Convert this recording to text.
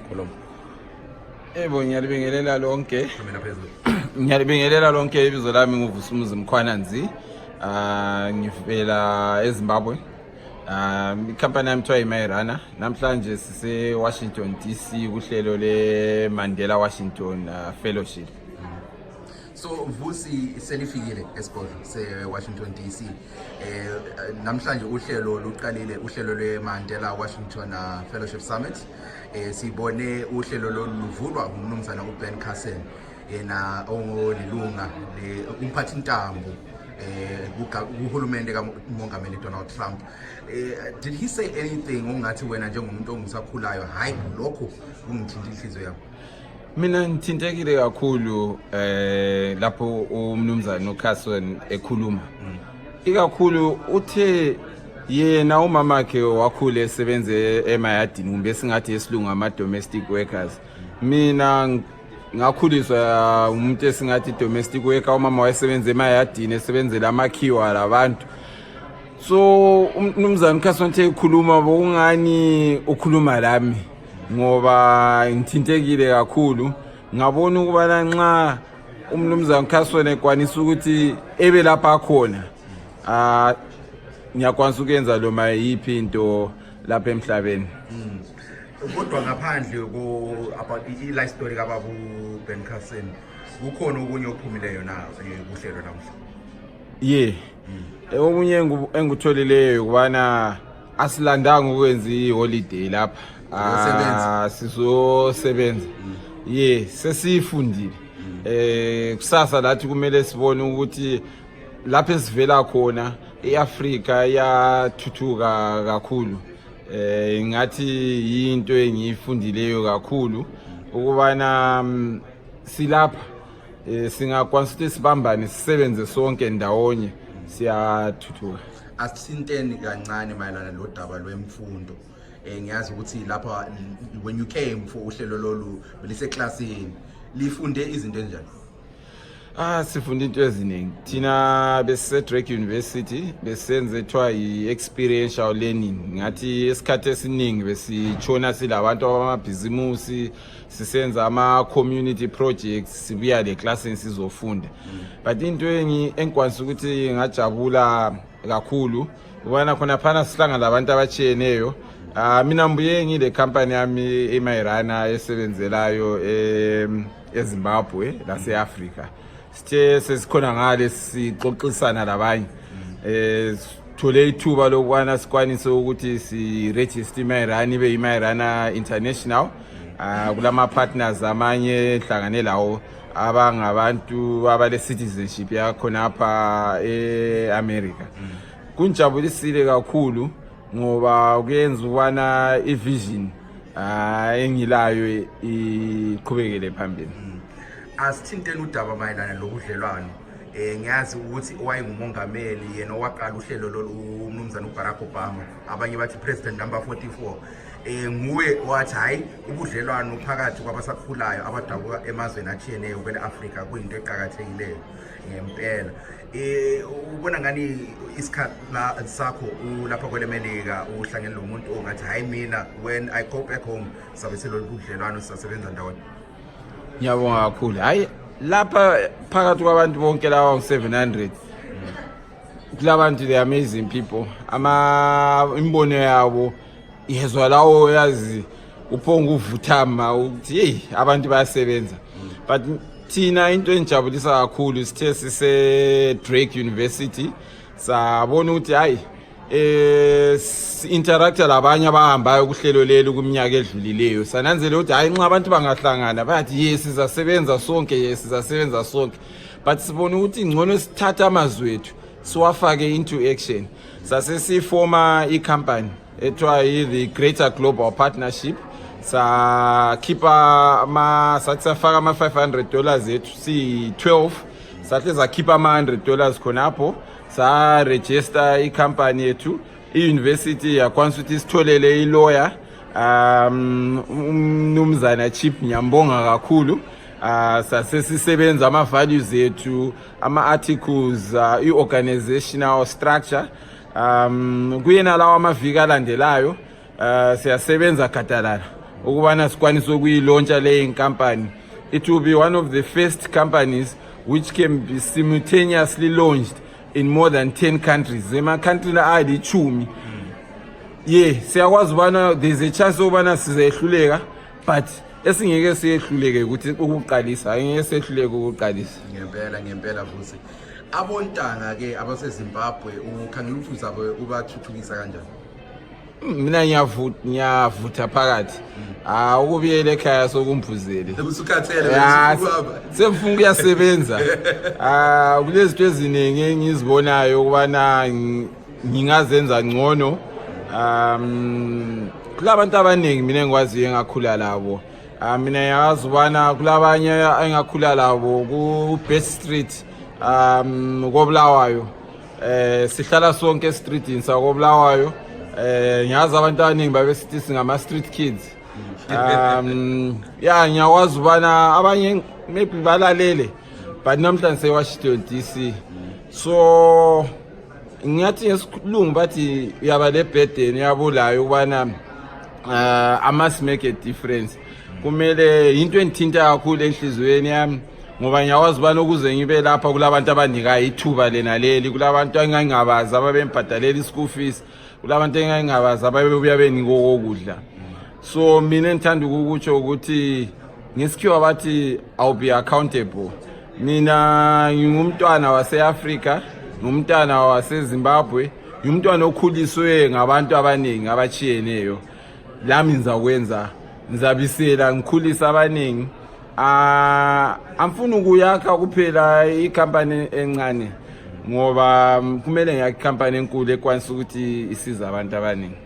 Kolombo. Ngiyalibingelela lonke. Mina phezulu. Ngiyalibingelela lonke ibizo lami nguVusumuzi Mkhwananzi. Ngivela eZimbabwe. Ikhampani yami kuthiwa iMairana. Namhlanje sise Washington DC kuhlelo le Mandela Washington Fellowship. So Vusi selifikile esigodlo se-Washington DC. Namhlanje uhlelo luqalile uhlelo le-Mandela Washington Fellowship Summit. Sibone uhlelo loluvulwa umnumzana uBen Carson yena ongolilunga umphathintambo kuhulumende kaMongameli Donald Trump. Did he say anything ongathi wena njengomuntu ongusakhulayo hayi lokho kungithinta inhliziyo yami? Mina ngithintekile kakhulu lapho umnumzana uCarson ekhuluma. Ikakhulu uthe yena umamakhe wakhule esebenze emayadini kumbe singathi esilungu ama-domestic workers. Mina ngakhuliswa umuntu esingathi domestic worker, umama wayesebenza emayadini esebenzela amakhiwa labantu. So umnumzana uCarson uthe ekhuluma bokungani ukhuluma lami ngoba ngithintekile kakhulu. Ngabona ukuba nxa umnumzana uCarson ekwanisa ukuthi ebe lapha khona ngiyakwanisa ukuyenza lo mayiphi into lapha emhlabeni. Kodwa ngaphandle about i-life story kaBaba Ben Carson kukhona okunye okuphumileyo na kuhlelo namhla? Okunye engutholeleyo kubana asilandanga ukwenza iholiday lapha. Sizosebenza. Sesifundile. Kusasa lathi kumele sibone ukuthi lapha esivela khona eAfrika yathuthuka kakhulu. Ngathi into engiyifundileyo kakhulu ukubana silapha singakwanisa ukuthi sibambane sisebenze sonke ndawonye siyathuthuka. Asithinteni kancane mayelana lodaba lwemfundo. Ngiyazi ukuthi lapha when you came for uhlelo lolu beliseclassini lifunde izinto enjani? Sifunde into eziningi. Thina bese-Drake University besenze ethiwa i-experiential learning. Ngathi esikhathi esiningi besitshona silabantu abamabhizimusi sisenza ama-community projects sibuya le classini sizofunda. But into engikwanisa ukuthi ngajabula kakhulu ubana khona phana sihlangana labantu abatshiyeneyo. Mina mbuye ngile company yami eMairana esebenzelayo eZimbabwe lase-Afrika. Sithe sesikhona ngale sixoxisana labanye. Thole ithuba lokwana sikwanise ukuthi si-register iMairana ibe iMairana International. Kulama partners amanye hlangane lawo abangabantu abale citizenship yakhona apha eAmerica. Kunjabulisile kakhulu ngoba kuyenza ukwana ivision engilayo iqhubekele phambili. Asithinteni udaba mayelana lokudlelwano. Ngiyazi ukuthi wayengumongameli yena owaqala uhlelo lolu umnumzana uBarack Obama, abanye bathi president number 44. Nguye wathi hayi ubudlelwano phakathi kwabasakhulayo abadabuka emazweni atshiyeneyo kwele Africa kuyinto eqhakathekileyo ngempela. Ubona ngani isikhathi sakho lapha kwele Melika uhlangene lo muntu ongathi hayi mina when I go back home sabe selolu budlelwano sisebenza ndawonye? Ngiyabonga kakhulu. Hayi lapha phakathi kwabantu bonke lawa ngu700 kulabantu they amazing people. Imbono yabo ihezwa lawo yazi uphonga uvuthama ukuthi abantu bayasebenza. But thina into enjabulisa kakhulu sithe sise Drake University sabona ukuthi hayi interact labanye abahambayo kuhlelo lelo kuminyaka edlulileyo. Sananzele ukuthi hayi nxa abantu bangahlangana bathi sizasebenza sonke sizasebenza sonke. But sibona ukuthi ingcono sithatha amazwi ethu siwafake into action. Sase sifoma icompany ethiwa the Greater Global Partnership. Sathi safaka ama$500 ethu si-12 sathi zakhipha ama$100 khonapho sa-register icompany yethu. I-university yakwanisa ukuthi sitholele i-lawyer umnumzana Chip Nyambonga kakhulu. Sase sisebenza ama-values ethu ama-articles i-organizational structure. Kuyena lawa amaviki alandelayo siyasebenza gadalala ukubana sikwanise ukuyilauncha le inkampani. It will be one of the first companies which can be simultaneously launched in more than 10 countries. Zema country la alichumi. Yeah, siyakwazi ubana there's a chance ubana sizehluleka, but esingeke siyehluleke ukuthi ukuqalisa, angeke siyehluleke ukuqalisa. Ngempela futhi. Abontanga ke abaseZimbabwe ukhangela ukuthi uzabe ubathuthukisa kanjani? Mina ngiyavutha phakathi. Ukubiyela ekhaya sokumphuzele. Usukhathele semfuna ukuyasebenza. Kulezinto eziningi engizibonayo ukubana ngingazenza ngcono. Kulabantu abaningi mina engikwaziyo engakhula labo. Mina yazi ubana kulabanye engakhula labo ku Best Street koBulawayo. Sihlala sonke streetini sakoBulawayo. Ngiyazi abantu abaningi babesithi singama street kids. Yeah, ngiyakwazi ubana abanye maybe balalele, but namhlanje seWashington DC. So ngiyathi ngesikhulungu bathi uyaba le burden yabulayo ubana I must make a difference. Kumele into engithinta kakhulu enhlizweni yami ngoba ngiyakwazi ubana ukuze ngibe lapha kulabantu abanika ithuba lena leli, kulabantu engingabazi ababembhadalela ischool fees, kulabantu engingabazi ababebuya benika okudla. So mina ngithanda ukukutsho ukuthi ngesikhiwa bathi I'll be accountable. Mina ngingumntwana waseAfrica, ngumntwana waseZimbabwe, ngumntwana okhuliswe ngabantu abaningi abachiyeneyo. Lami ngizakwenza, ngizabisela ngikhulisa abaningi. Amfuna ukuyakha kuphela ikhampani encane ngoba kumele ngiyakhe ikhampani enkulu ekwanisa ukuthi isiza abantu abaningi.